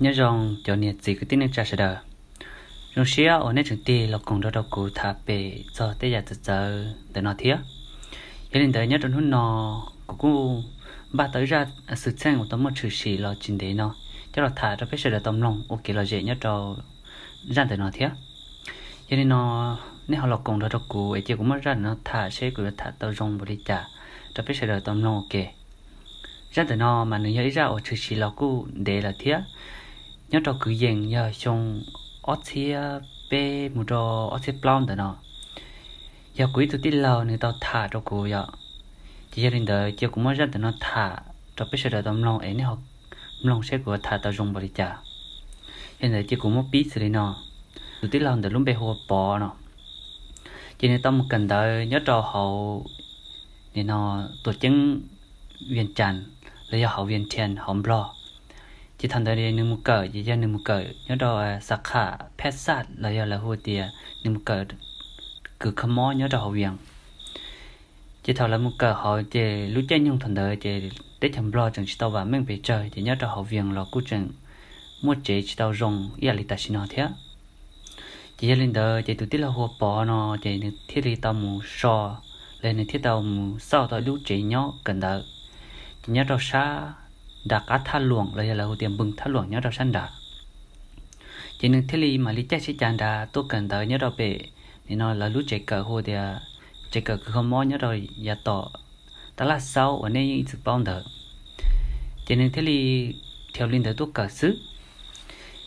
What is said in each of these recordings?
Nyob zoo cov niam txiv kwv tij neej tsa sawv daws, zoo siab uas nej tseem tig los koom nrog rau kuv tham pem txog tej yam txawv txawv ntawm no thiab. Yog li ntawd nyob rau hnub no kuv kuj npaj tau ib zaj xwm txheej uas tau muaj tshwm sim los tsis ntev no coj los tham rau peb sawv daws tau mloog ua kev lom zem nyob rau zaj ntawm no thiab. Yog li no nej ho los koom nrog rau kuv es cia kuv muab zaj ntawm no tham seb kuv yuav tham tau zoo npaum li cas rau peb sawv daws tau mloog ua ke. Zaj ntawm no mas nws yog ib zaj uas tshwm sim los kuj ntev lawm thiab, nyob rau kwv yees yog xyoo ob txhiab peb mus rau ob txhiab plaub ntawm no. Yog kuv ib tug tij laug nws tau tham rau kuv yom, ces yog li ntawd cia kuv muab zaj ntawm no tham rau peb sawv daws tau mloog es nej ho mloog seb kuv tham tau zoo npaum li cas. Yog li ntawd cia kuv muab pib xws li no. Tus tij laug ntawd lub npe hu ua Pov no, ces nws tau mus kawm ntawv nyob rau hauv nim no tuam ceeb Vias Cas los yog hauv Vias Thias hauv Nplog. Ces thaum ntawd nws mus kawm ces yog nws mus kawm nyob rau xab kham phej xaj los yog lawv hu tias nws mus kawm kws kho mob nyob rau hauv Vias. Ces thaum lawv mus kawm hauv ces lub caij nyoog thaum ntawd ces teb chaws Nplog tseem tsis tau vam meej pes tsawg ces nyob rau hauv Vias los kuj tseem muaj tsev tsis tau zoo ib yam li tam sim no thiab. Ces yog li ntawd ces tus tij laug hu ua Pov no ces nws thiaj li tau mus so, los yog nws thiaj tau mus xauj tau ib lub tsev nyob kawm ntawv. Ces nyob rau sab nram qab Thaj Luam los yog lawv hu tias npoo Thaj Luam nyob rau sab nrad. Ces nws thiaj li mam li caij tsheb cav nrad tuaj kawm ntawv nyob rau pem nim no lawv lub tsev kawm hu tias tsev kawm kws kho mob nyob rau yav tom Tab Laj Xaub uas nej yeej ib txwm paub ntawd. Ces nws thiaj li dhia li ntawd tuaj kawm xwb.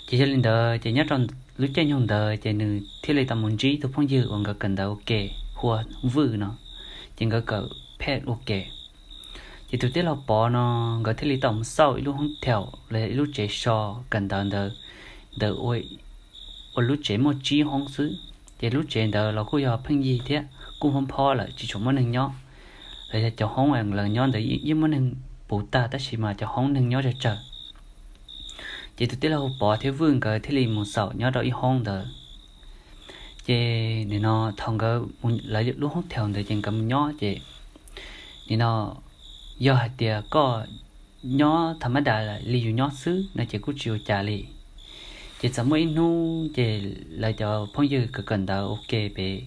Ces yog li ntawd ces nyob rau lub caij nyoog ntawd ces nws thiaj li tau mus ntsib ib tug phooj ywg uas nkawd kawm ntawv ua ke hu ua Vwj no, ces nkawd kawm phej ua ke. Ces tus tij laug Pov no nkawd thiaj li tau mus xauj ib lub hoob thaum los yog ib lub tsev so kawm ntawv ntawd, ntawd ua lub tsev muaj tsib hoob xwb. Ces lub tsev ntawd los kuj yog pheej yig thiab kuj phob phob lawm tsis tshua muaj neeg nyob, los yog cov hoob lawv nyob ntawd yeej muaj neeg puv tag tab sis mas cov hoob neeg nyob tsawg tsawg. Ces tus tij laug hu Pov thiab Vwj nkawd thiaj li mus xaum nyob rau ib hoob ntawd. Ces nim no thaum nkawd lawv lub hoob thaum ntawd ces nkawd mus nyob ces nim no yog hais tias koj nyob tham mab das li yus nyob xwb no ces kuj tsis ua cas li. Ces txawm muaj ib hnub ces lawv cov phooj ywg kawm kawm ntawv ua ke pem,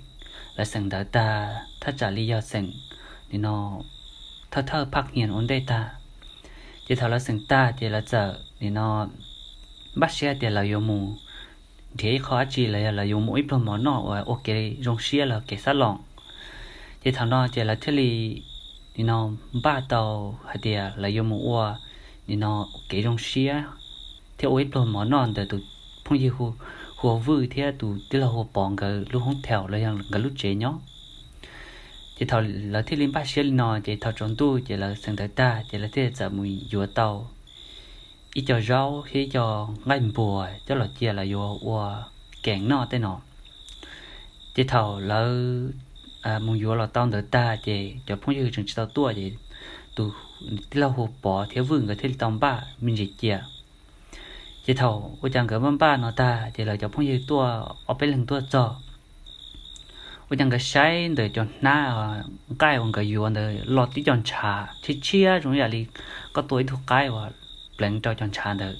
lawv xeem ntawv tag thaj tsam li yog xeem nim no thawj thawj phaj hnias ua ntej tag. Ces thaum lawv xeem tag ces lawv txawm nim no npaj siab tias lawv yuav mus nrhiav ib qho dab tsi los yog lawv yuav mus ib pluag mov noj uas ua kev zoo siab los kev xab loos. Ces thaum no ces lawv thiaj li nim no npaj tau hais tias lawv yuav mus ua nim no kev zoo siab thiab ua ib pluag mov noj ntawm tus phooj ywg hu ua Vwj thiab tus tij laug hu ua Pov nkawd lub hoob thaum los yog nkawd lub tsev nyob. Ces thaum lawv thiaj li npaj siab li no ces thaum tsaus ntuj ces lawv xeem ntawv tag ces lawv thiaj li txawm mus yuav tau ib co zaub thiab ib co nqaij npuas coj los cia lawv yuav ua kev noj tej no. Ces thaum lawv mus yuav los tau ntawd tag ces cov phooj ywg tseem tsis tau tuaj ces tus tij laug hu ua Pov thiab Vwj nkawd thiaj li tau npaj me ntsis cia. Ces thaum ua cas nkawd npaj npaj no tag ces lawv cov phooj ywg tuaj ob peb leeg tuaj txog, ua cas nkawd saib ntawm cov hnab nqaij uas nkawd yuav ntawd los tib co ntshav tshiab tshiab zoo ib yam li koj tua ib tug qaib uas pleev rau cov ntshav ntawd,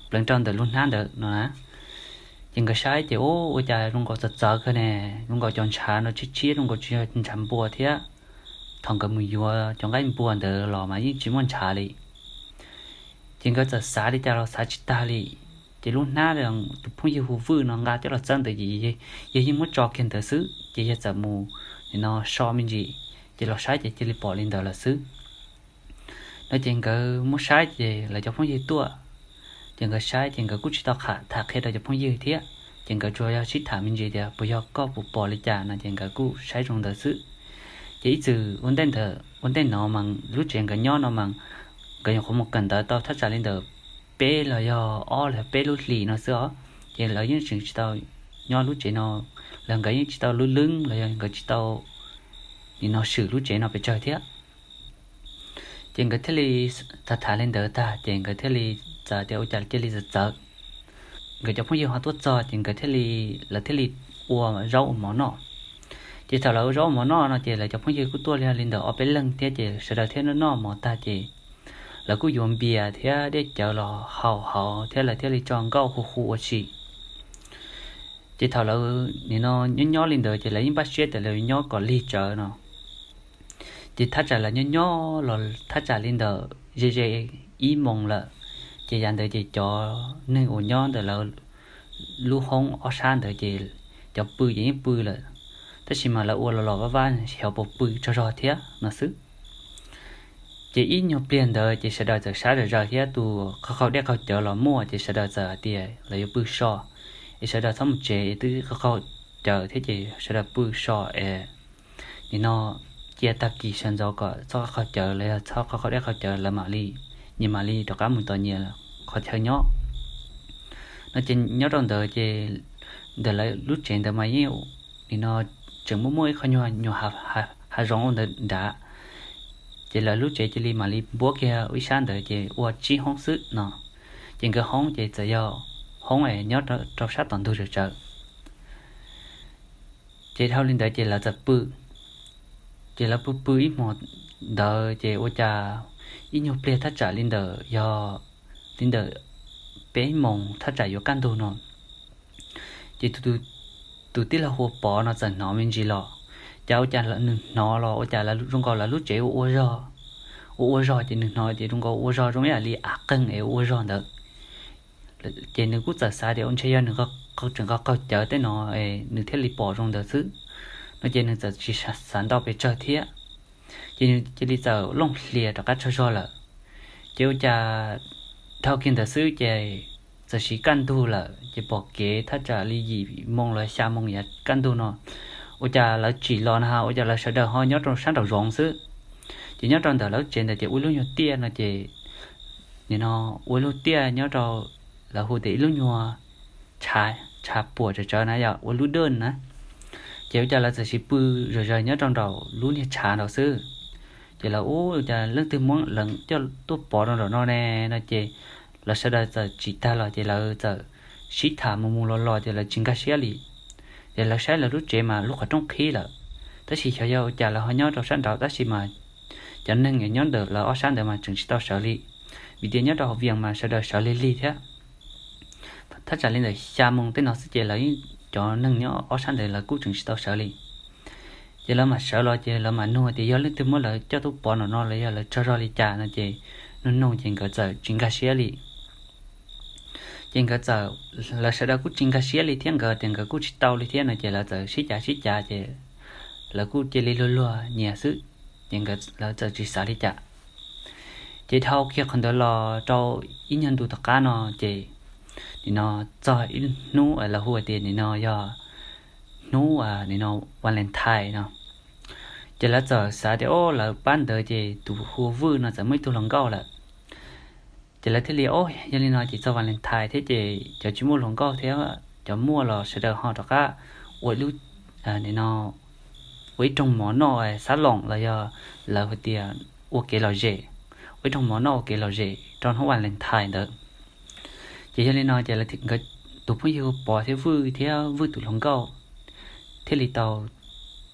pleev rau ntawm lub hnab ntawd no na. Ces nkawd saib ces ua cas zoo nkaus txawv txawv kawg ne, zoo nkaus cov ntshav no tshiab tshiab zoo nkaus tsis yog ntshav npua thiab. Thaum nkawd mus yuav cov nqaij npua ntawd los mas yeej tsis muaj ntshav li. Ces nkawd txawm xav li cas los xav tsis tag li. Ces lub hnab tus phooj ywg hu Vwj no nqa coj los txawb ntawd ces yawg yeej muab tso kiag ntawd xwb ces yawg txawm mus nim no so me ntsis, ces los saib ces cia li pom li ntawd lawm xwb. No ces nkawd muab saib ces lawv cov phooj ywg tuaj, ces nkawd saib ces nkawd kuj tsis tau qhia tham qhia rau cov phooj ywg thiab, ces nkawd tsuas yog sib tham me ntsis tias puas yog koj puas pom li cas no ces nkawd kuj saib zoo ntawd xwb. Ces ib txwm ua ntej ntawd ua ntej no mas lub tsev nkawd nyob no mas nkawd nyuam qhuav mus kawm ntawv tau thaj tsam li ntawm peb los yog ob los yog peb lub hlis no xwb os. Ces lawv yeej tseem tsis tau nyob lub tsev no, los nkawd yeej tsis tau lub leeb los yog nkawd tsis tau nim no swm lub tsev no pes tsawg thiab. Ces nkawd thiaj li tham tham li ntawd tag ces nkawd thiaj li txawm tias ua cas cia li txawv txawv. Nkawd cov phooj ywg ho tuaj txog ces nkawd thiaj li, lawv thiaj li ua zaub ua mov noj. Ces thaum lawv ua zaub ua mov noj no ces lawv cov phooj ywg kuj tuaj li ntawm ob peb leeg thiab ces sawv daws thiaj noj noj mov tag ces lawv kuj yuav npias thiab dej cawv los haus haus thiab lawv thiaj li tso nkauj hu hu ua si. Ces thaum lawv nim no nyob nyob li ntawd ces lawv yeej npaj siab tias lawv nyob kom lig tsawv no. Ces thaj tsam lawv nyob nyob los thaj tsam li ntawm ze ze ib moos lawm, ces yav ntawd ces cov neeg uas nyob ntawm lawv lub hoob ob sab ntawd ces cov pw ces yeej pw lawm, tab sis mas lawv ua los los vaj vaj xyov puas pw tsaug zog thiab no xwb. Ces ib nyuag pliag ntawd ces sawv daws txawm sab zom zaws thiab tus qaug qaug dej qaug cawv los muaj ces sawv daws txawm hais tias lawv yuav pw so, es sawv daws txhob mus tsev es twb qaug qaug cawv thiab ces sawv daws pw so es nim no cia tag kis sawv ntxov kom txhob qaug qaug cawv los yog txhob qaug qaug dej qaug cawv lawv mam li, nyias mam li rov qab mus tom nyias qhov chaw nyob no. Ces nyob rau ntawd ces ntawm lawv lub tsev ntawd mas yeej nim no tseem muaj muaj ib qho nyuag nyuag hav zoov ntawd nrad. Ces lawv lub tsev cia li mam li npuab kiag ib sab ntawd ces ua tsib hoob xwb no. Ces nkawd hoob ces txawm yog hoob es nyob rau sab tom ntug tsawv tsawv. Ces dhau li ntawd ces lawv txawm pw. Ces lawv pw pw ib hmo ntawd ces ua cas ib nyuag pliag thaj tsam li ntawm yog li ntawm peb moos thaj tsam yuav kaj ntug no, ces tus tij laug hu ua Pov no txawm hnov me ntsis los. Cas ua cas nws hnov los ua cas zoo nkaus lawv lub tsev ua ua zog, ua ua zog ces nws hnov ces zoo nkaus ua zog zoo ib yam li av qeeg es ua ua zog ntawd. Ces nws kuj txawm xav tias ua ntshe yog nws tseem qaug qaug cawv tej no es nws thiaj li pom zoo ntawd xwb no ces nws txawm tsis xav ntau pes tsawg thiab. Ces nws cia li txawm looj hlias rov qab tsaug zog lawm. Ces ua cas dhau kiag ntawd xwb ces txawm siv kaj ntug lawm ces pom kev thaj tsam li yim moos los xya moos yav kaj ntug no, ua cas lawv tsim los na ua cas lawv sawv daws ho nyob rau sab nraum zoov xwb. Ces nyob rau ntawm lawv tsev ntawd ces ua ib lub nyuag tiaj no ces nim no ua ib lub tiaj nyob rau, lawv hu tias ib lub nyuag tshav puam tsawv tsawv na yog ua lub dej na. Ces ua cas lawv txawm siv pw zom zaws nyob rau nraum lub niag tshav nraud xwb. Ces lawv ua cas leej twg muab lawv coj tuaj pov rau nraum no ne no ces lawv sawv daws txawm tsim tag los ces lawv txawm sib tham mus mus los los ces lawv tsis nkag siab li. Ces lawv saib lawv lub tsev mas lub qhov rooj qhib lawm, tab sis xyov yog ua cas lawv ho nyob rau sab nraud tab sis mas cov neeg nyob ntawm lawv ob sab ntawd mas tseem tsis tau sawv li, vim tias nyob rau hauv Vias mas sawv daws sawv lig lig thiab. Thaj tsam li ntawm xya moos tej no xwb ces lawv, cov neeg nyob ob sab ntawd lawv kuj tseem tsis tau sawv li. Ces lawv mam sawv los ces lawv mam nug tias yog leej twg muab lawv coj tuaj pov nraum no los yog lawv tsaug zog li cas no ces nug nug ces nkawd txawm tsis nkag siab li. Ces nkawd txawm, lawv sawv daws kuj tsis nkag siab li thiab nkawd tias nkawd kuj tsis tau li thiab no ces lawv txawm sib cav sib cav ces lawv kuj cia li luag luag nyias xwb, ces nkawd lawv txawm tsis xav li cas. Ces dhau kiag qhov ntawd los rau ib nyuag ntu tom qab no ces nim no txog ib hnub lawv hu tias nim no yog hnub nim no Valentine no. Ces lawv txawm xav tias o lawv pab ntawd ces tus hu ua Vwj no txawm muaj ib tug hluas nkauj lawm. Ces lawv thiaj li o yog li no ces txog Valentine thiab ces cov tsis muaj hluas nkauj thiab cov muaj los sawv daws ho rov qab ua ib lub, nim no ua ib rooj mov noj xab loos los yog lawv hais tias ua kev lom zem, ua ib rooj mov noj ua kev lom zem rau hnub Valentine ntawd. Ces yog li no ces nkawd tus phooj ywg Pov thiab Vwj thiab Vwj tus hluas nkauj thiaj li tau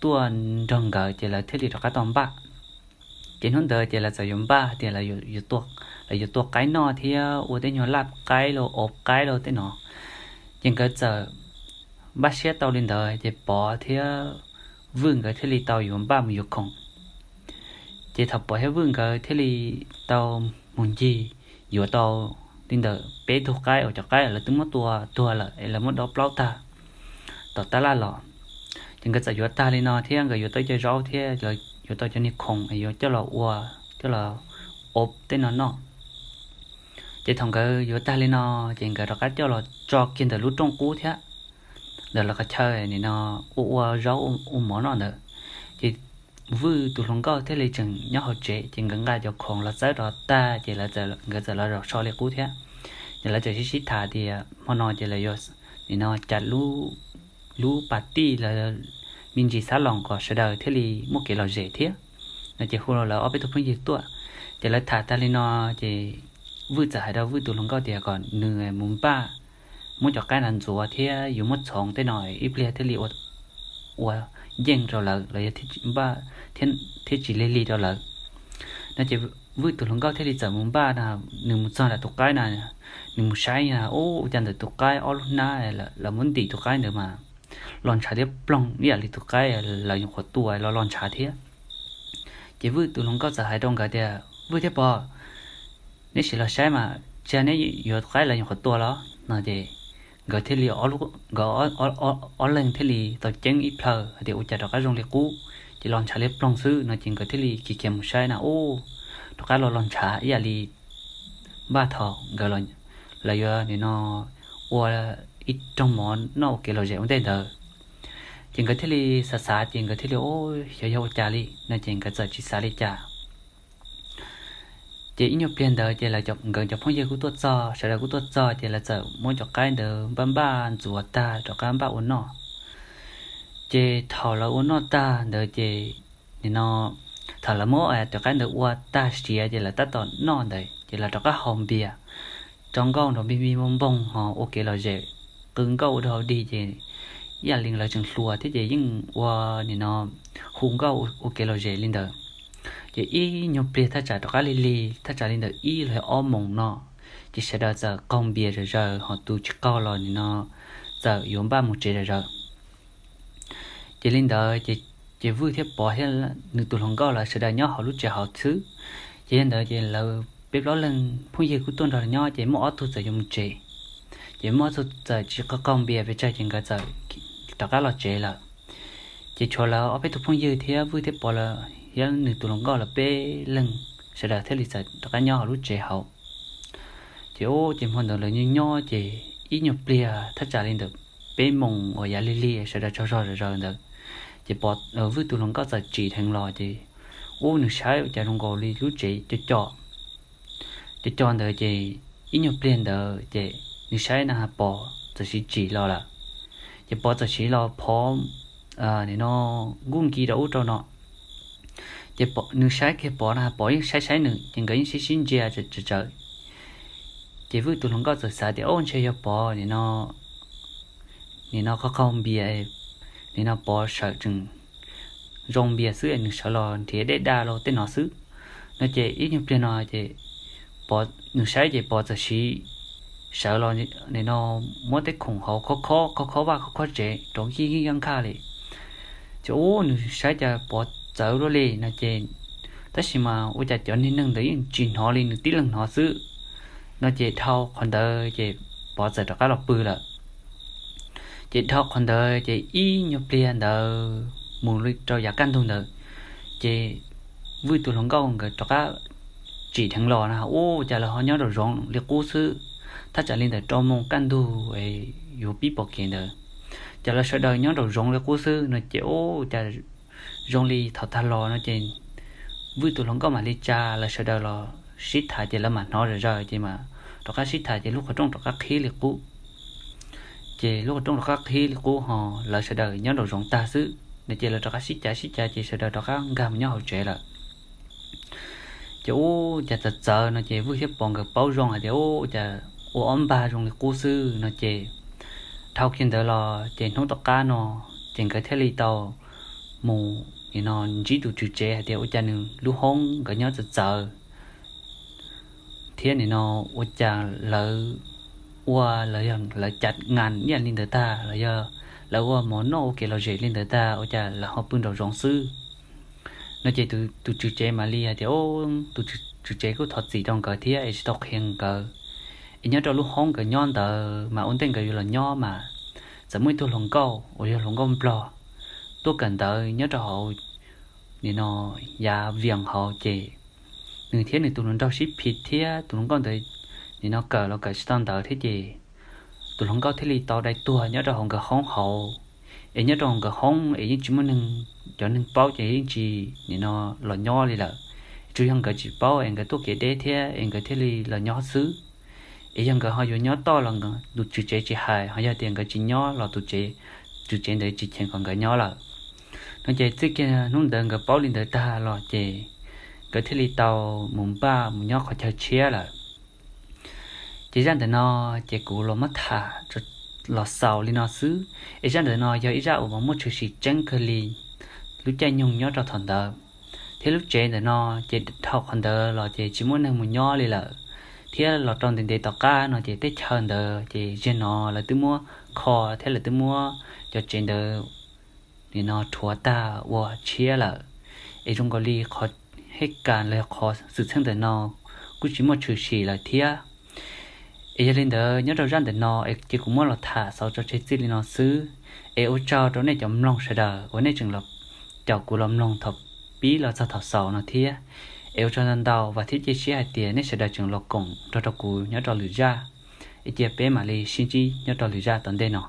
tuaj nrog nkawd ces lawv thiaj li rov qab tau npaj. Ces hnub ntawd ces lawv txawm yuav npaj tias lawv yuav tua qaib noj thiab ua tej nyuag laj qaib los ob qaib los tej no. Ces nkawd txawm npaj siab tau li ntawd ces Pov thiab Vwj nkawd thiaj li tau yuav npaj mus yuav khoom. Ces thaum Pov thiab Vwj nkawd thiaj li tau mus ncig yuav tau li ntawm peb tug qaib uas cov qaib lawv twb muab tua tuag lawm es lawv muab dob plaub tag tom tab laj los. Ces nkawd txawm yuav tag li no thiab nkawd yuav tau cov zaub thiab yuav tau cov niag khoom es yuav coj los ua, coj los ob tej no noj. Ces thaum nkawd yuav tag li no ces nkawd rov qab coj los tso kiag ntawm lub rooj qub thiab, ntawm lawv qhov chaw nim no ua ua zaub ua mov noj ntawd. Ces Vwj tus hluas nkauj thiaj li tseem nyob hauv tsev ces nkawd nqa cov khoom los txawb rov tag ces nkawd txawm los zaum so li qub thiab. Ces lawv txawm sib sib tham tias hmo no ces lawv yuav nim no cas lub pas tij los me ntsis xab loos kom sawv daws thiaj li muaj kev lom zem thiab no ces hu lawv ob peb tug phooj ywg tuaj. Ces lawv tham tag li no ces Vwj txawm hais rau Vwj tus hluas nkauj tias kom nws mus npaj muab cov qaib ntawd ntxuav thiab yuav muab txhoov tej no ib pliag thiaj li ua yeej rau lawv los yog thiaj tsis lig lig rau lawv no ces Vwj tus hluas nkauj thiaj li txawm mus npaj na, nws mus txog nram tus qaib na, nws mus saib na, ub, ua cas ntawm tus qaib ob lub hnab lawv muab ntim tus qaib ntawd mas los ntshav thiab ploog ib yam li tus qaib lawv nyuam qhuav tua los los ntshav thiab. Ces Vwj tus hluas nkauj txawm hais rau nkawd tias, Vwj thiab Pov, neb sim los saib mas ntshai neb yuav tus qaib lawv nyuam qhuav tua los no. Ces nkawd thiaj li, nkawd ob leeg thiaj li tau ceeb ib plhaw hais tias, Ua cas rov qab zoo li qub, ces los ntshav li ploog xwb no. Ces nkawd thiaj li khiav khiav mus saib na, ub, rov qab los los ntshav ib yam li npaj thaum nkawd, lawv yuav nim no ua ib rooj mov noj ua kev lom zem ua ntej ntawd. Ces nkawd thiaj li xav xav ces nkawd thiaj li, Ub, xyov yog ua cas li no. Ces nkawd txawm tsis xav li cas. Ces ib nyuag pliag ntawd ces nkawd cov phooj ywg kuj tuaj txog, sawv daws kuj tuaj txog, ces lawv txawm muab cov qaib ntawd npaj npaj ntxuav tag rov qab npaj ua noj. Ces thaum lawv ua noj tag ntawd ces nim no thaum lawv muab cov qaib ntawd ua tag siav ces lawv tab tom noj ntawd ces lawv rov qab haus npias, rau nkauj nrov npig npig npoo npoo ho ua kev lom zem, qw nkauj ua dog dig ces ib yam li lawv tseem hluas thiab ces yeej ua nim no hu nkauj ua kev lom zem li ntawd. Ces ib nyuag pliag thaj tsam rov qab lig lig thaj tsam li ntawm ib los yog ob moos no, ces sawv daws txawm qaug npias zom zaws ho tus tsis qaug los nim no txawm yuav npaj mus tsev zom zaws. Ces li ntawd ces Vwj thiab Pov thiab nws tus hluas nkauj lawv sawv daws nyob hauv lub tsev hauv xwb. Ces yog ntawd ces lawv peb plaub leeg phooj ywg kuj tuaj nrog nyob ces muaj ob tug txawm yuav mus tsev, ces muaj ob tug txawm tsis qaug qaug npias pes tsawg ces nkawd txawm rov qab los tsev lawm. Ces tshuav lawv ob peb tug phooj ywg thiab Vwj thiab Pov lawv thiab nws tus hluas nkauj lawv peb leeg sawv daws thiaj li txawm rov qab nyob hauv lub tsev hauv. Ces ub, ces hmo ntawd lawv nyob nyob ces ib nyuag pliag thaj tsam li ntawm peb moos uas yav lig lig sawv daws tsaug zog zom zaws ntawd, ces Vwj tus hluas nkauj txawm tsim dheev los ces ub, nws saib ua cas zoo nkaus li lub tsev co co co co ntawd ces ib nyuag pliag ntawd ces nws saib na Pov txawm siv tsim los lawm. Ces Pov txawm siv los phov nim no nkuj nki rau ub rau no. Ces nws saib kiag Pov na Pov yeej saib saib nws ces nkawd yeej sib sib ntsia tsawv tsawv. Ces Vwj tus hluas nkauj txawm xav tias, Ob, ntshe yog Pov nim no qaug qaug npias, nim no Pov sawv tseem zoo npias xwb nws sawv los nrhiav dej daj los tej no xwb no. Ces ib nyuag pliag no ces nws saib ces Pov txawm siv sawv los nim no muab tej khoom hauv khob khob khob khob vaj khob khob tsev rau kij kij kaj nkhaj li. Ces ub, nws saib cas Pov txawv luaj li no ces, tab sis mas ua cas cov niag neeg ntawd yeej tsis hnov li nws tib leeg hnov xwb no ces dhau qhov ntawd ces Pov txawm rov qab los pw lawm. Ces dhau qhov ntawd ces ib nyuag pliag ntawd mus li rau yav kaj ntug ntawd ces Vwj tus hluas nkauj nkawd rov qab tsim dheev los na, ub, cas lawv ho nyob nraum zoov li qub xwb. Thaj tsam li ntawm rau moos kaj ntug yuav pib pom kev ntawd, cas lawv sawv daws nyob nraum zoov li qub xwb no ces ub, cas zoo li thaum tag los no ces Vwj tus hluas nkauj mam li tsa lawv sawv daws los sib tham ces lawv mam hnov zom zaws ces mam rov qab sib tham ces lub qhov rooj rov qab qhib li qub. Ces lub qhov rooj rov qab qhib li qub ho lawv sawv daws nyob nraum zoov tag xwb no ces lawv rov qab sib cav sib cav ces sawv daws rov qab nkag mus nyob hauv tsev lawm. Ces ub, cas txawv txawv no ces Vwj thiab Pov nkawd paub zoo hais tias ub, cas ua ob npag zoo li qub xwb no ces dhau kiag ntawd los ces hnub tom qab no ces nkawd thiaj li tau mus nim no ntsib tus tswv tsev hais tias ua cas nws lub hoob nkawd nyob txawv txawv thiab nim no ua cas lawv ua los yog lawv cav nas ib yam li ntawd tag los yog lawv ua mov noj ua kev lom zem li ntawd tag ua cas lawv ho pw nraum zoov xwb no ces tus tswv tsev mam li hais tias, Tus tswv tsev kuj thov txim rau nkawd thiab es tsis tau qhia nkawd, es nyob rau lub hoob nkawd nyob ntawd mas ua ntej nkawd yuav los nyob mas txawm muaj ib tug hluas nkauj uas yog hluas nkauj nplog tuaj kawm ntawv nyob rau hauv nim no yav Vias hauv ces nws thiab nws tus hluas nraug sib phiv thiab tus hluas nkauj ntawd nim no kawm los kawm tsis tau ntawv thiab ces tus hluas nkauj thiaj li tau dai tuag nyob rau hauv nkawd hoob hauv. Es nyob rau hauv nkawd hoob es yeej tsis muaj neeg, cov neeg paub ces yeej tsis nim no los nyob li lawm, tsuas yog nkawd tsis paub es nkawd tuaj kev deb thiab es nkawd thiaj li los nyob xwb. Es yog nkawd ho yuav nyob toj los tus tswv tsev tsis hais, ho yog tias nkawd tsis nyob los tus tswv tsev ntawd tsis cheem kom nkawd nyob lawm no ces txij kiag hnub ntawd nkawd paub li ntawd tag los ces nkawd thiaj li tau mus npaj mus nyob qhov chaw tshiab lawm. Ces zaj ntawm no ces kuv los muab tham los xaus li no xwb, es zaj ntawm no yog ib zaj uas muaj tshwm sim tseeb kawg li lub caij nyoog nyob rau thaum ntawd. Thiab lub tsev ntawm no ces dhau qhov ntawd los ces tsis muaj neeg mus nyob li lawm, thiab los rau ntev ntev tom qab no ces teb chaws ntawd ces zaum no lawv twb muab kho thiab lawv twb muab cov tsev ntawd nim no rhuav tag ua tshiab lawm. Es zoo nkaus li qhov hais los qhov xwm txheej ntawm no kuj tsis muaj tshwm sim lawm thiab. Es yog li ntawd nyob rau zaj ntawm no es ces kuv muab los tham xaus tso tseg txij li no xwb. Es ua tsaug rau nej cov mloog sawv daws uas nej tseem los caum kuv los mloog thaum pib los txog thaum xaus no thiab. Es ua tsaug ntau ntau, vam thiab cia siab hais tias nej sawv daws tseem los koom nrog rau kuv nyob rau lwm zaj. Es cia peb mam li sib ntsib nyob rau lwm zaj tom ntej no.